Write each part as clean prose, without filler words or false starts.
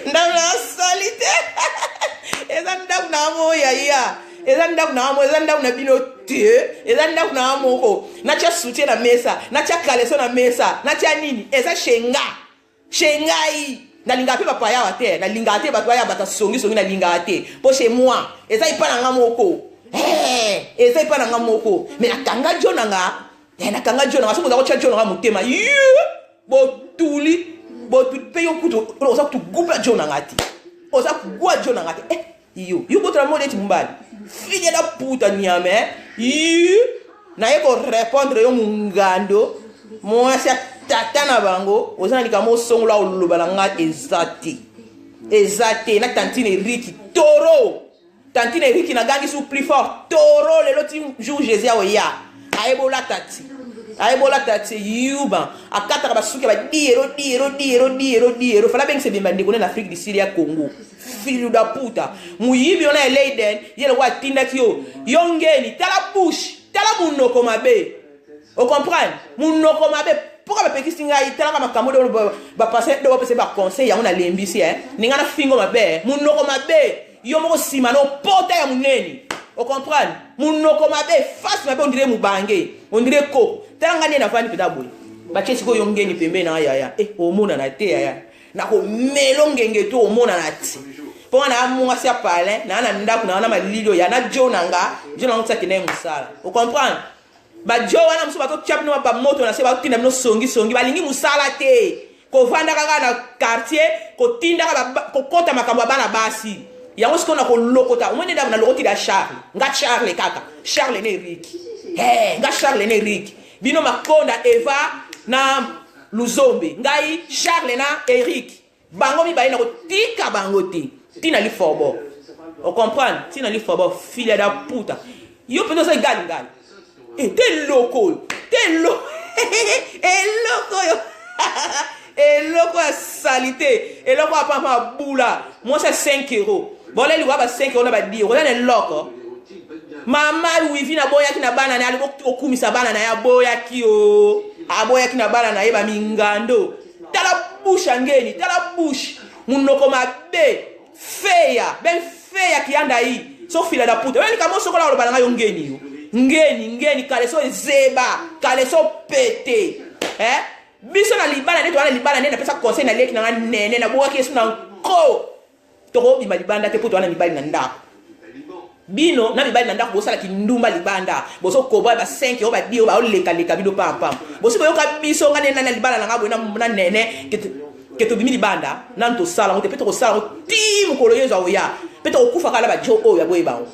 Ndako na sali te. Eza ndako na mo yaya. Eza ndako na mo, eza ndako na bino te. Eza ndako na moko. Natia soutien na mesa, natia caleçon na mesa, natia nini? Eza chez nga. Chez ngai. Nalingaka mpe bapaya awa te, nalingaka te bato baya bato songi songi, nalingaka te. Po chez moi, eza epa na nga moko. Hey, eza epa na nga moko. Mais nakanga jo na nga. Eh, nakanga jo na nga. Soki oza kotia jo na nga motema, botuli botuli mpe yo kutu oza kutu goupa jo na nga te. Oza gwa jo na nga te. Eh, yo yo botola mo neti mobali. Filia da puta nyama eh. Yu naye ko répondre yo mungando mwasi ya tata na bango oza na likambo osongola oloba na nga eza te eza te na tantine eriki toro tantine eriki nagangi su plus fort toro lelo ti jour jésus aoya ayebolata ti ayebolata ti yuba akataka basuki ya badiero diero diero diero diero fala abengisa ebemba ndeko ne na afrique du sud ya congo filho da puta moyibi wana ya leiden ye lokola atindaki yo yo ngeni tala bouche tala monoko mabe ocomprendre monoko mabe mpoka bapekisi ngai talaka makambo do bapase do bapesa baconseil yango nalembisi e ninga na fingo mabe monoko mabe yo moko nsima na opota ya monene ocomprendre monoko mabe face mabe ondire mobange ondire koko tala ngai nde navandi mpenza boye batie sikoyo yo ngeni pembeni na yaya e omonana te yaya nakomelo ngenge to omonana ti mpo nga naa mwasi ya palin naa na ndako naa na malili oyo ya na jo na nga jo na ngo tiaki na ye mosala ocomprendre bajo wana mosusu batotya bino bamoto na se batinda bino songisongi balingi mosala te kovanda kaka na quartier kotindaka kokota makambo ya bana basi yango sikoyo nakolokota omoni ndako nalokoti da charles nga charles kaka charles na erik hey, nga charles na erik bino makonda eva na luzombe ngai charles na eric bango mibale nakotika bango te ntina lifobo ocomprendre ntina lifobo filia da puta yo mpenza oza egali ngai e te eloko oyo te eloko eloko oyo eloko ya salite eloko ya pampa bula mwasi ya 5 euro boleli wa ba 5 euro na ba 10 euro oza na eloko mama wivi naboyaki na bana na ye okumisa bana na ye aboyaki o aboyaki na bana na ye bamingando tala bushe ya ngeni tala bushe monoko mabe feya ben feya kiyanda yi so fila da puta oyo likambo sokola koloba na ngai yo ngeni yo ngeni ngeni kaleso ezeba kaleso pete eh? biso na libala nde towana libala nde napesa conseil na leki na ngai nene nabwaki yesu na nko tokobima libanda te mpo towana mibali na ndako bino na mibali na ndako bosala kindumba libanda bozokoba ba 5 oyo badi oyo baolekaleka bino pampam bosi boyoka biso nga nena na libala na nga boye na nene ke tobimi libanda nanu tosala yango te mpe tokosala yango ti mokolo yezu akoya mpe tokokufa kaka na bajo oyo ya boye bango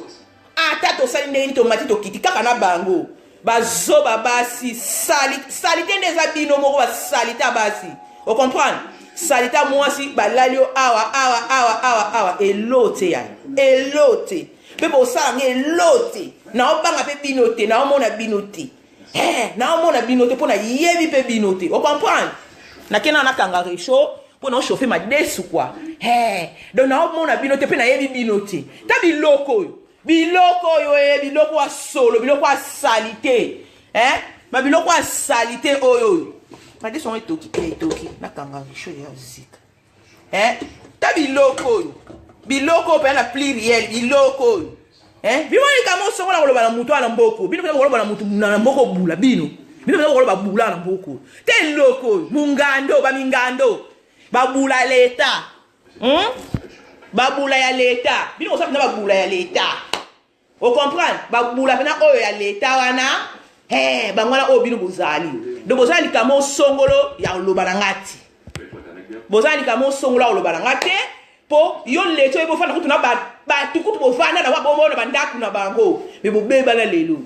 ata tosali ndenge nini tomati tokiti kaka na bango bazoba basi salite nde eza bino moko basalite ya basi ocomprendre salite ya mwasi balali yo awa awa awa awa awa elo te ya elo te mpe bosala ngo elo te naobanga mpe bino te naomona bino te eh, naomona bino te mpo nayebi mpe bino te ocomprendre nakenda nakanga rechaud mpo na ochauffe madesu kua hey, donc naomona bino te mpe nayebi bino te ta biloko oyo biloko oyo e eh, biloko ya solo biloko ya salite eh? ba biloko ya salite oyo oyo madesu yango etoki te etoki nakanga rechaud ya zika eh? ta biloko oyo biloko oyo mpenza na pluriel biloko oyo eh? bino likambo osongola koloba na moto wana mboko bino mpenza bokoloba na moto na mboko bula bino bino mpenza bokoloba bula na mboko te eloko oyo mongando bamingando babula leta hmm? babula ya leta bino kosa mpenza babula ya leta ocomprendre babula mpena oyo ya leta wana hey, bango wana oyo bino bozali donc bozali likambo songolo ya koloba na nga te bozali likambo songolo ya koloba na nga te mpo yo leti oyo bofanda kutu na bato kutu bofanda na bomona bandako na bango me bobebana lelo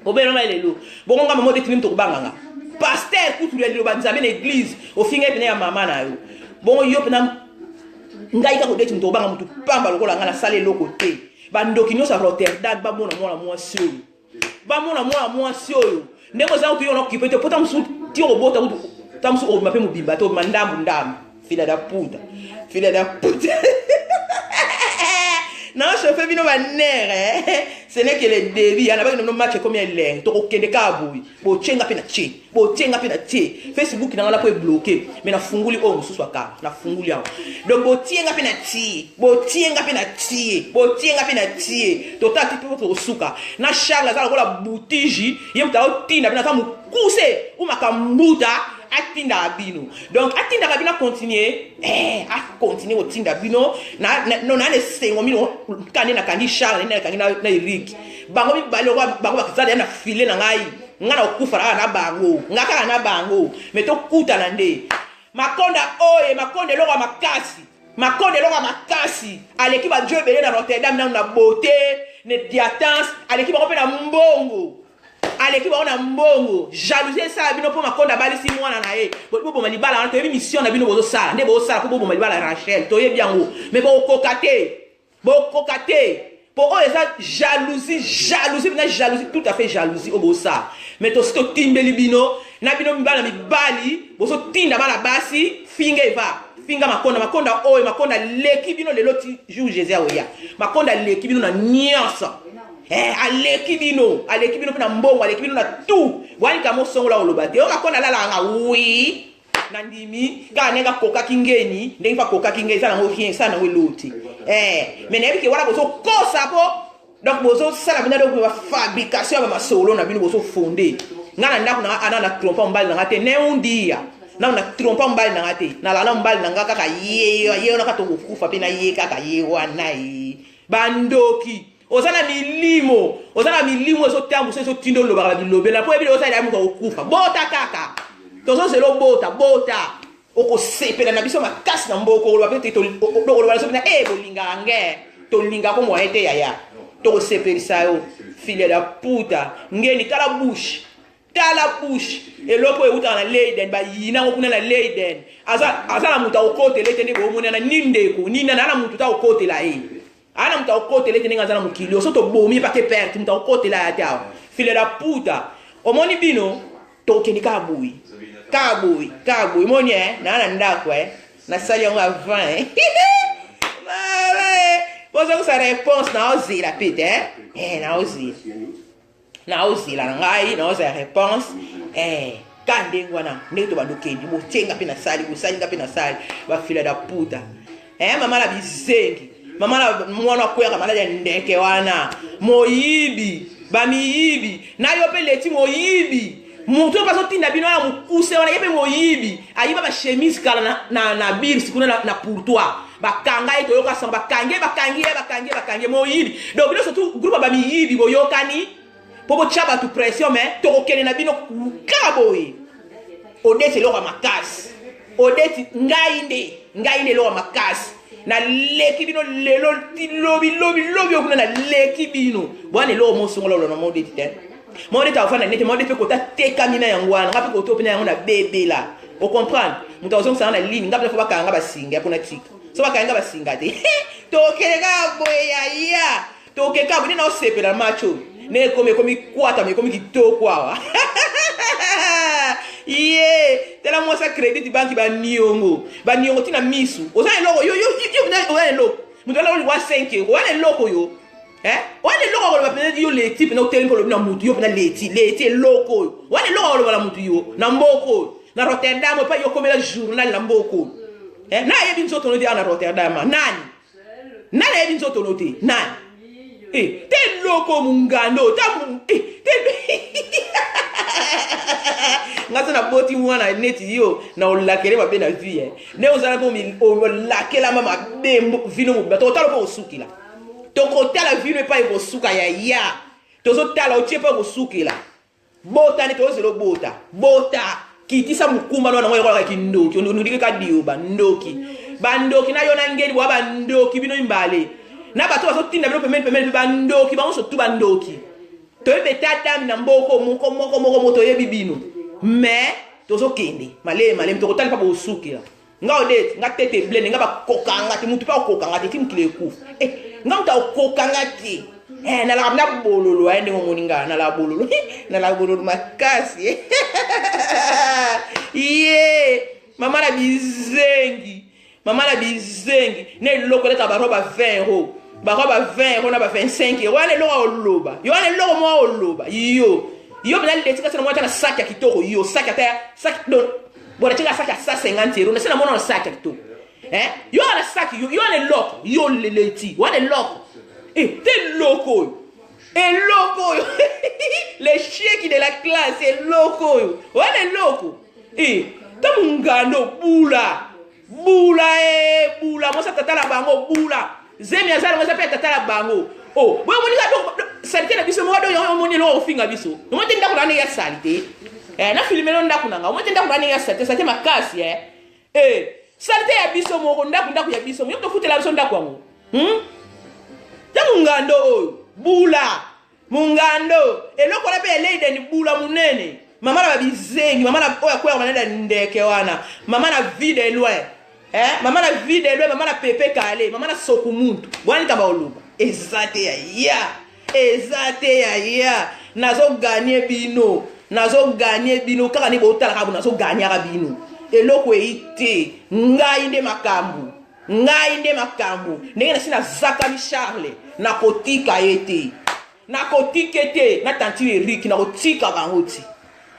bobebana lelo bongo nga mama odeti nini tokobanga nga paster kutu ya liloba nzambe na eglise ofingai mpena ya mama na yo bongo yo mpena ngai kaka odeti moto obanga moto pamba lokola ngai nasala eloko te bandoki nyonso ya rotterdam bamona mwana mwasi oyo bamona mwana mwasi oyo ndenge oza kutu yo naokipe te pota mosusu ti okobota kutu ta mosusu obima mpe mobimba te obima ndambu ndambu fila da puta fila da puta. Na chauffe bino ba nerfs eh? Ce n'est que le début. Yana baki no match ekomi elengi. Tokokende kaka boye. Botie nga mpe na tie. Botie nga mpe na tie. Facebook na nga na po ebloqué. Mais na funguli oyo mosusu akanga. Na funguli yango. Donc botie nga mpe na tie. Botie nga mpe na tie. Botie nga mpe na tie. Totala ti mpe tokosuka. Na Charles aza lokola butiji. Ye moto aotinda bino aza mokuse. Umaka mbuta atindaka bino. Donc atindaka bino acontinue. Eh, acontinue kotinda bino. Na na no na esengo mino kaka nde nakangi Charles nde nakangi na, na Eric. Bango mibale bango bazala na filet na ngai. Nga na kokufa kaka na bango. Nga kaka na bango. Mais tokutana nde. Makonda oye, makonda eloko ya makasi. Makonda eloko ya makasi. Aleki ba djo ebele na Rotterdam nanu na beauté, na diatance, aleki bango mpe na mbongo. Aleki bango na mbongo. Jalousie esala bino mpo Makonda abalisi mwana na ye. Boboma libala wana, toyebi mission na bino bozosala. Nde bozosala mpo boboma libala ya Rachel, toyebi yango. Mais bokokoka te. Bokoka te. Po oyo eza jalousie, jalousie na jalousie, tout à fait jalousie oyo bosala. Mais tosi totimbeli bino, na bino bana mibali, bozotinda bana basi, finga eva, finga Makonda, Makonda oyo, Makonda leki bino lelo ti jour Jésus aoya. Makonda leki bino na nyonso. Eh, aleki bino, aleki bino pe na mbongo, aleki bino na tout. Bwani kamo songola oloba te. Oyo Makonda alalaka nga oui. Nandimi kaka ndenge akokaki ngeni, ndenge mpe akokaki ngeni, eza nango rien, esala nango eloko te. Eh, mais nayebi ke wana bozokosa po donc bozosala bino donc ba fabrication ya ba masolo na bino bozofonde. Nga na ndako na nga ana na trompa mobali na nga te, ne un dia. Na na trompa mobali na nga te. Nalala na mobali na nga kaka ye, ye wana kaka tokokufa pe na ye kaka ye wana ye. Bandoki. Oza na milimo, oza na milimo ezotambusa ezotinda olobaka ba bilobela po oyebi oza ya moto akokufa. Bota kaka. Tozozela obota, bota. Okosepela na biso makasi na mboko okoloba pe te okoloba na biso pena eh bolingaka nge. Tolingaka ko moyen te yaya. Tokosepelisa yo. Filha da puta. Ngeni tala bouche. Tala bouche. Eloko oyo ewutaka na Leiden bayina yango kuna na Leiden. Aza aza na moto akokotela ye te nde bomonana ni ndeko ni nani aza na moto te akokotela ye. Ana moto akokotela ete ndenge aza na mokili oyo so tobomi ye pake perte moto akokotela ya te awa file la puta omoni bino tokokende kaka boye kaka boye kaka boye omoni e naa na ndako e nasali yango avant e bozongisa réponse naozela pe te e naozela Naozela na ngai, naozela reponse. Eh, ka ndenge wana ndenge tobanda okende botie nga mpe nasali bosali nga mpe nasali bafila da puta eh, mama na bizengi mama na mwana akweyaka maladi ya ndeke wana moyibi bamiyibi na yo mpe leti moyibi moto oyo azotinda bino wana mokuse wana ye mpe moyibi ayiba bachemise kala na, na, na birs kuna na, na pourtoir bakanga ye toyoka sango bakangi ye bakangi ye bakangi ye bakangi ye moyibi donc bino surtout groupe ya bamiyibi boyokani mpo botya bato pression mais tokokende na bino kaka boye odeti eloko ya makasi odeti ngai nde ngai nde eloko ya makasi naleki bino lelo ti lobi lobi lobi okuna naleki bino bwana eloko mosongola olona modeti te modeti akofanda nete modeti mpe kota tekami na yango wana nga mpe koto mpe na yango nabebela O comprendre? Moto azongisa nga na ligne, nga mpe bakanga nga basinga ya pona tika. So bakanga nga basinga te. Tokende kaka boye yaya. Tokende kaka boye nde naosepela match oyo. Ndenge ekomi ekomi kwata mais ekomi kitoko awa. Ye, tala mwasi ya credit banki ba niongo. Ba niongo tina misu. Oza na eloko yo yo yo oza na eloko. Moto wana olingo 5 euros. Oza na eloko yo. Eh? Wana eloko akoloba mpenza yo leti mpenza otelemi mpe olobi na mutu yo mpenza leti leti eloko oyo wana eloko akoloba na mutu yo na mboka oyo na Rotterdam epai yo okomela journal na mboka oyo eh? Na ayebi nzoto no te awa na Rotterdam nani nani ayebi nzoto no te nani eh, te eloko mungando ta eh, te nga so naboti mwana neti yo na olakele mabe na vie eh. nde ozala mpe olakelama mabe vino mobimba tokotala mpe osukila Tokotala vino epai ekosuka ya ya. Tozotala otie epai okosukela. Bota nde tozozela obota. Bota. Kitisa mokumba no nango ekolaka kindoki. Ondiki kadioba ndoki. Bandoki na yo na ngeli bwa bandoki bino mibale. Na bato bazotinda bino pembeni pembeni mpe bandoki bango surtout bandoki. Toyebi eta dame na mboko moko moko moko moko toyebi bino. Mais tozokende malemi malemi tokotala epai bokosukela. Nga odette nga tete blende nga bakokanga te mutu pe akokanga te ti mokili ekufa eh nga mutu akokanga te eh nalaka na bololo eh ndenge omoni nga nalaka bololo nalaka bololo makasi ye mama na bizengi mama na bizengi na eloko eleka baroba 20 euro. Bako ba 20 euro na ba 25 euro wana eloko oloba. Yo wana eloko mwa oloba. Yo. Yo bina leti kasi na mwa na sac ya kitoko yo sac ata sac don bona tika sac ya 150 euro na sina mona sac ya kitoko. Eh? Yo wana sac yo yo wana eloko yo leti wana eloko. Eh, te eloko oyo. Eloko oyo. Le chien de la classe eloko oyo. Wana eloko. Eh, ta mungando bula. Bula ee eh, bula mwasi ya tata na bango bula zemi aza nango eza mpe ya tata na bango o oh, boye omoni salite na biso moko do yango omoni eloko ofinga biso omoni te ndako na ndenge ya salite eh, na filmelo ndako na nga omoni te ndako na ndenge ya salite salite makasi eh. Eh, salite ya biso moko ndako ndako ya biso yo tofutela biso ndako yango hmm? ntango ngando oyo bula Mungando eloko wana pe ya Leiden bula munene mama na ba bizengi mama na oyo akweyaka manada ndeke wana mama na vie de loin eh mama na vie de loin mama na pepe kale mama na soku muntu bwana likambo oloba eza te ya ya eza te ya ya nazo gagner bino nazo gagner bino kaka nde botalaka bo nazo gagnaka bino eloko eyi te ngai nde makambo Ngai nde makambu ndenge nasi nazakami Charles nakotika ye te nakotike te na tantine Eric nakotika bango te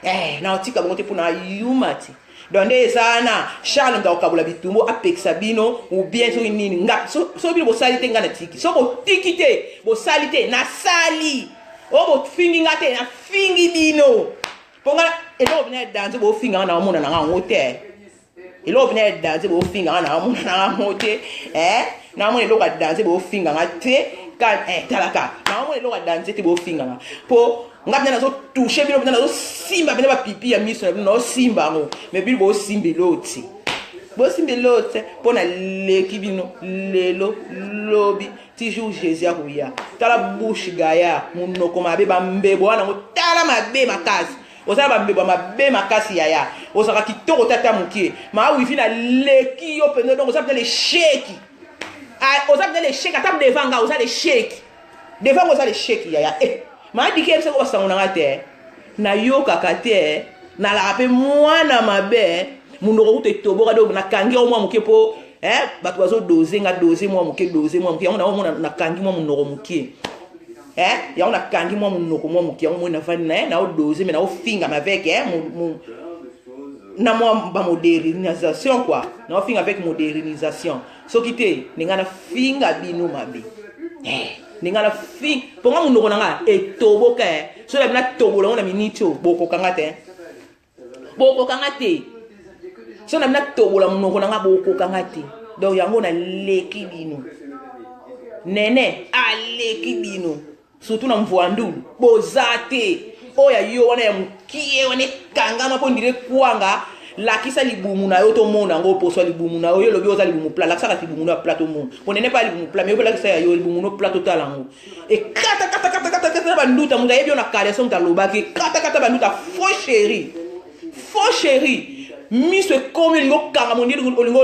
eh, nakotika bango te mpona yuma te donc nde eza wana Charles moto akokabola bitumbu apekisa bino ou bien soki nini nga soki bino bosali te nga natiki soki botiki te bosali te nasali oyo bofingi nga te nafingi bino mpo nga eloko bino ya danze bofinga nga naomona na nga yango te eloko mpena ya danze bofinga nga naomona na yango te eh? naomona eloko ya danze bofinga nga te eh, talaka naomona eloko ya danze te bofinga nga mpo nga mpena nazotouche bino mpena nazosimba mpena bapipi ya miso na bino naosimba yango me bino bosimba eloko te bosimba eloko te mpo naleki bino lelo lobi ti jour jésus akoya tala bouche gaya monoko mabe bambebo wana yango tala mabe makasi Oza na ba mbebo ya mabe makasi yaya. Ozalaka kitoko te ata mukie. Ma wifi na leki yo penza donc oza penza l'échec. Ah, oza penza l'échec ata devant nga oza l'échec. Devant nga oza l'échec yaya. Eh, ma dike yebisa ko basango na nga te. Nayokaka te. Nalaka pe mwana mabe. Munoko kutu etoboka donc nakangi yango mwa moke po eh, bato bazo dose nga dose mwa moke dose mwa moke yango naomona nakangi mwa monoko moke. Eh, yango nakangi mwa monoko mwa moke yango moi navandi na ye nao dose me naofingama avec eh, mo, mo, na mwa bamodernisation kua naofinga avec modernisation soki te ndenge nafinga bino mabe eh, ndenge nafinga mpo nga monoko na nga etoboka eh. soki na natobola yango na miniti oyo bokokanga te bokoka nga te so na bino tobola monoko na nga bokoka nga te donc yango naleki bino nene aleki bino surtout na mvuandulu boza te oyo ya yo wana ya mokie wana ekangama mpo ndire kwanga lakisa libumu na yo tomona yango poso ya libumu na yo yo olobi oza libumu plat lakisaka libumu na yo plat tomona mpo nene pa libumu plat me yo mpe lakisa ya yo libumu no plat totala yango ekatakatakatakatakata banduta moto ayebi yo na caleçon moto alobaki ekatakata banduta faux chéri faux chéri miso ekomi olingi okanga mondeli olingi.